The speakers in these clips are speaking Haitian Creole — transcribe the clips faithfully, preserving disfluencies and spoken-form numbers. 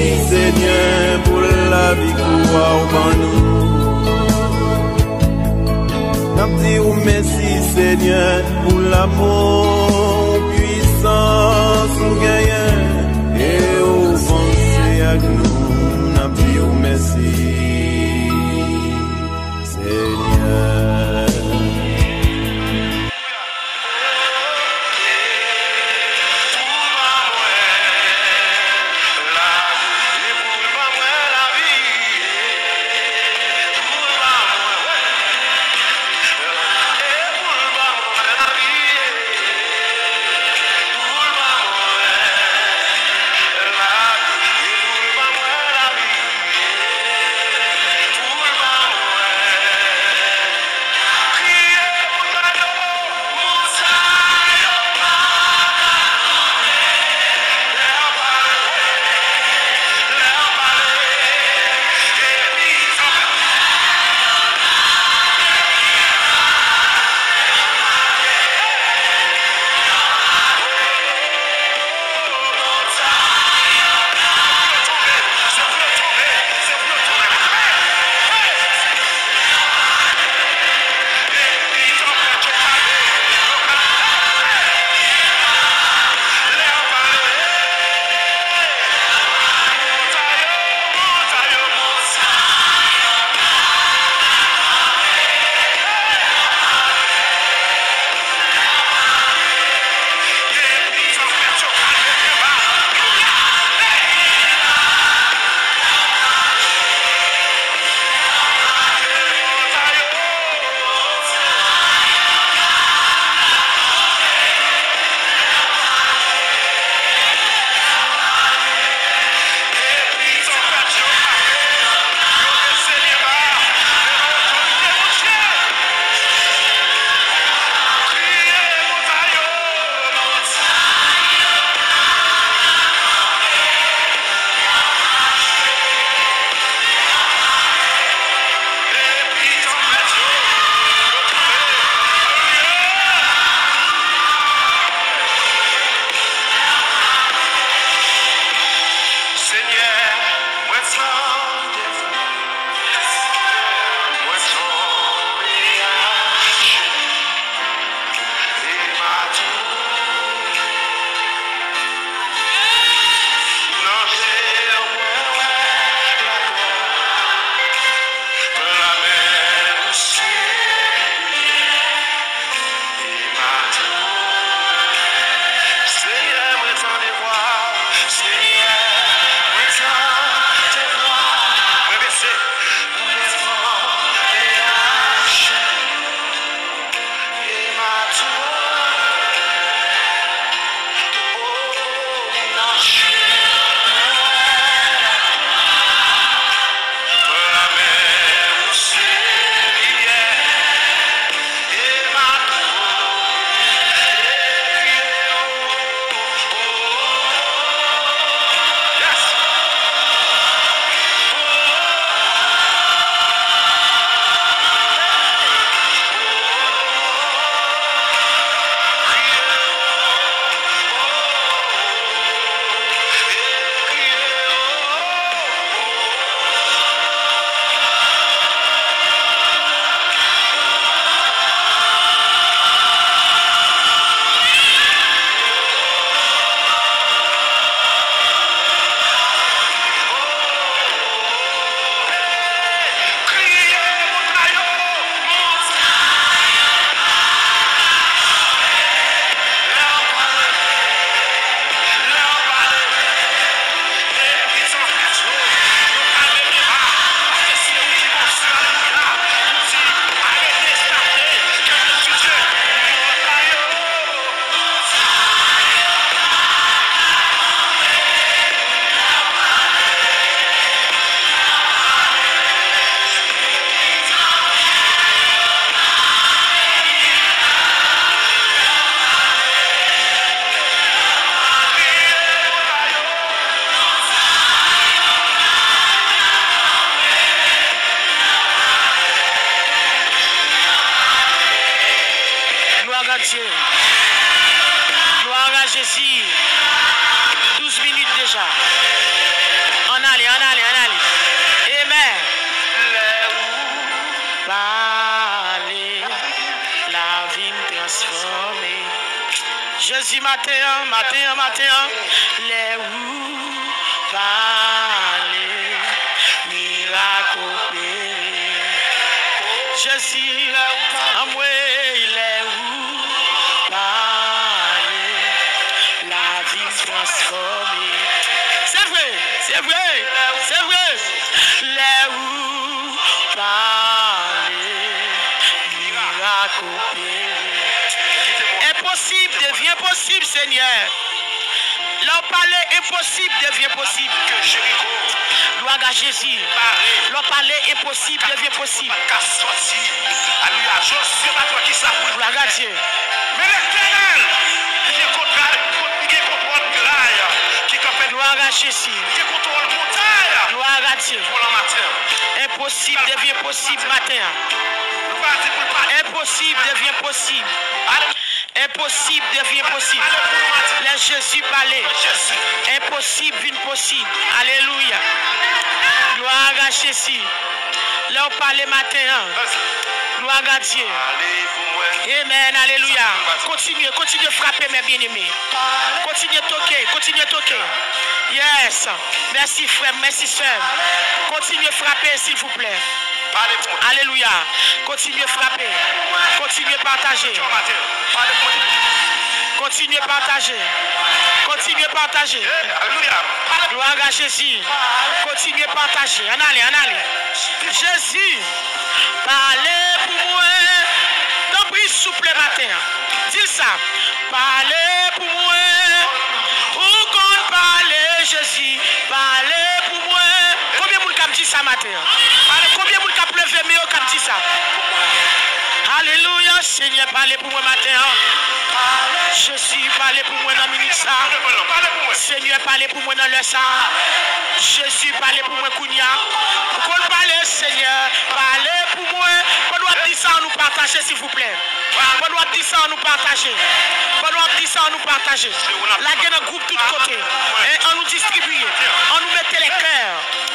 Senyè, pou lavi kou a w ban nou. N ap di w mèsi, Senyè, pou lanmou, pwisans ou genyen, e ou panse ak nou. N ap di w mèsi, Senyè. Senyè, mwen tande vwa, mwen tonbe ajenou, e m adore. Nan je w mwen wè laglwa, lanmè ou se limyè. Senyè, mwen tande vwa w. Senyè, mwen tande vwa w. Mwen bese. Mwen tonbe ajenou e m adore. O, nan je w mwen wè laglwa. Lanmè ou se limyè. Glwa a Dye. Glwa a Jezi. Douz minit deja. Ann Jezi, maten an, maten an, maten an, lè ou pale, mirak opere. Jezi, anmwey, lè ou pale, lavi m transfòme. Se vre, se vre, se vre. Lè ou pale, mirak opere. Enposib devyen posib, Senyè. Lè w pale, enposib devyen posib. Glwa a Jezi. Lè w pale, enposib devyen posib. Glwa a Dye. Men Letènèl, li gen kontwòl, li gen kontwòl mizay, ki kanpe. Glwa a Jezi. Li gen kontwòl montay. Glwa a Dye. Pou lanmaten. Enposib devyen posib maten an. Nou pa di pou l pa. Enposib devyen posib. Enposib devyen posib. Lè Jezi pale, enposib vin posib. Alelouya. Glwa a Jezi. Lè w pale maten an, glwa a Dye. Amen, alelouya. Kontinye, kontinye frape, mè byeneme. Kontinye toke, kontinye toke. Yes. Mèsi, frè m, mèsi, sè m. Kontinye frape, silvouplè. Alelouya. Kontinye frape. Kontinye pataje. Kontinye pataje. Kontinye pataje. Glwa a Jezi. Kontinye pataje. Ann ale, ann ale. Jezi, pale pou mwen. Tanpri, souple maten an. Di l sa. Pale pou mwen. Ou konn pale, Jezi. Pale pou mwen. Konbyen moun k ap di sa maten an? Konbyen moun k ap leve men yo k ap di sa? Alelouya, Senyè, pale pou mwen maten an. Jezi, pale pou mwen nan minit sa. Senyè, pale pou mwen nan lè sa. Jezi, pale pou mwen kounye a. Ou konn pale, Senyè, pale pou mwen. Pandan w ap di sa, ann nou pataje, silvouplè. Pandan w ap di sa, ann nou pataje. Pandan w ap di sa, ann nou pataje. Lage nan gwoup tout kote. E ann nou distribiye. Ann nou mete lè kè.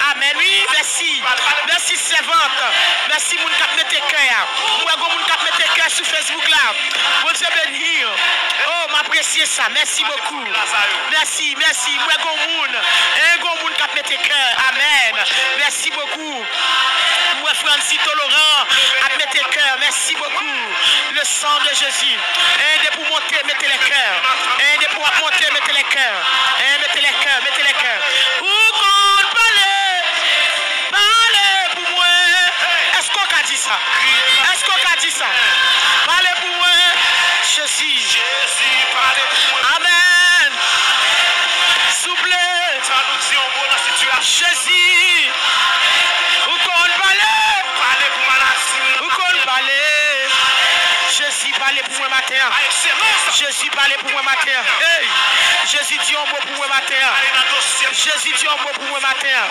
Amèn, wi, mèsi. Mèsi, sèvant. Mèsi, moun k ap mete kè a. M wè gon moun k ap mete kè sou Facebook la. Bondye beni w. Oh, m apresye sa. Mèsi bokou. Mèsi, mèsi. M wè gon moun. E gon moun k ap mete kè. Amèn. Mèsi bokou. M wè Francisco Laurent ap mete kè. Mèsi bokou. Le sang de Jésus. E depi w monte, mete lè kè. E depi w ap monte, mete lè kè. E mete lè kè, mete lè kè. Ou konn pale. Pale pou mwen. Èske w ka di sa? Èske w ka di sa? Pale pou mwen. Jezi. Amèn. Souple. Jezi. Ou konn pale. Ou konn pale. Jezi, pale pou mwen maten an. Jezi, pale pou mwen maten an. Hey! Jezi, di yon mo pou mwen maten an. Jezi, di yon mo pou mwen maten an.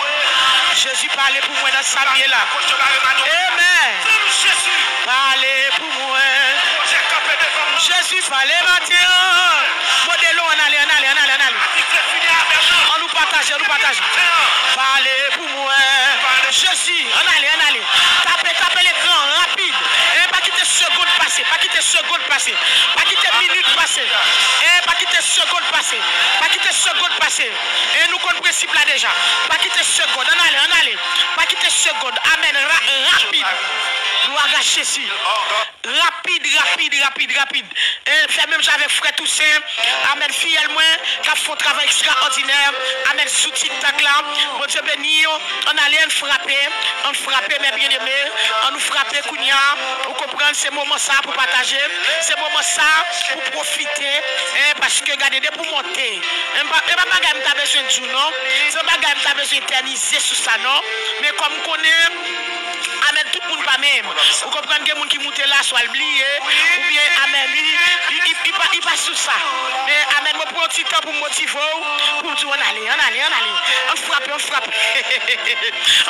Jezi, pale pou mwen nan sa m ye la. Amen. Pale pou mwen. Jezi, pale maten an. Modelo, ann ale, ann ale, ann ale, ann ale. Ann nou pataje, ann nou pataje. Pale pou mwen. Jezi, ann ale, ann ale. Tape, tape lekran, rapid. E pa kite segonn pase, pa kite segonn pase. Pa kite minit pase. E pa kite segonn pase. Pa kite segonn pase. E nou konn prensip la deja. Pa kite segonn. Ann ale, ann ale. Pa kite segonn. Amèn. Ra-, rapid. Glwa a Jezi. Rapid, rapid, rapid, rapid. E fè menm jan avèk frè Toussaint. Amèn. Fiyèl mwen k ap fè yon travay ekstraòdinè. Amèn. Sou TikTok la. Bondye beni w. Ann ale, ann frape. Ann frape, mè byeneme. Ann nou frape kounye a. Ou konprann, se moman sa pou pataje. Se moman sa pou pwofite. E paske gade, depi w monte. E pa, e pa bagay m ta bezwen di w, non. Se yon bagay m ta bezwen etènize sou sa, non. Men kòm m konnen, amèn, tout moun pa menm. Ou konprann, gen moun ki moute la, swa l bliye, oubyen, amèn, li, li, li, li pa, li pa sou sa. Men, amèn, mwen pran Ti tan pou m motive w, pou m di w ann ale, ann ale, ann ale. Ann frape, ann frape.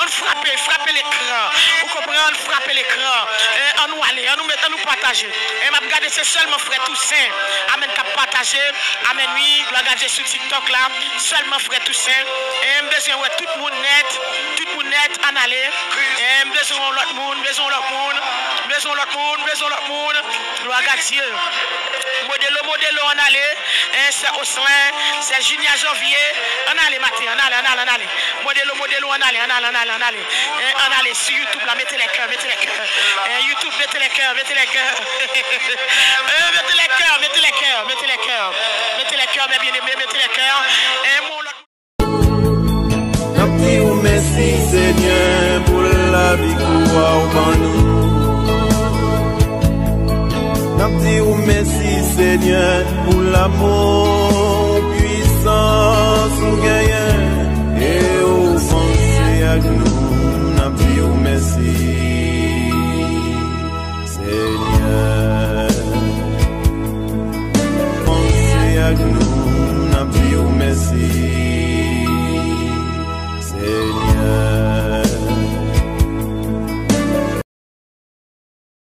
Ann frape, frape lekran. Ou konprann? Frape lekran. Eh, ann nou ale, ann nou met, ann nou pataje. Eh, m ap gade se sèlman frè Tousen. Amèn k ap pataje. Amèn wi, glwa Gadye sou TikTok la. Sèlman frè Tousen. Eh, m bezwen wè tout moun nèt. Tout moun nèt, ann ale. Eh, m bezwen yon lòt moun, bezwen yon lòt moun. Bezwen yon lòt moun, bezwen yon lòt moun. Glwa Gadye. Modelo, modelo, ann ale. Eh, sè Oslin, sè Junia Janvier. Ann ale maten, ann ale, ann ale, ann ale. Modelo, modelo, ann ale, ann ale, ann ale, ann ale. Eh, ann ale sou YouTube la, mete lè kè, mete lè kè. Eh, YouTube, mete lè kè, mete lè kè. Eh, mete lè kè, mete lè kè, mete lè kè. Mete lè kè, mes bien-aimés, mete lè kè. Eh, mon lòt N ap di w mèsi, Senyè, pou lavi ke w ban nou. N ap di w mèsi, Senyè, pou lanmou, pwisans ou genyen, e ou panse ak nou. N ap di w mèsi, Senyè. Panse ak nou, n ap di w mèsi, Senyè.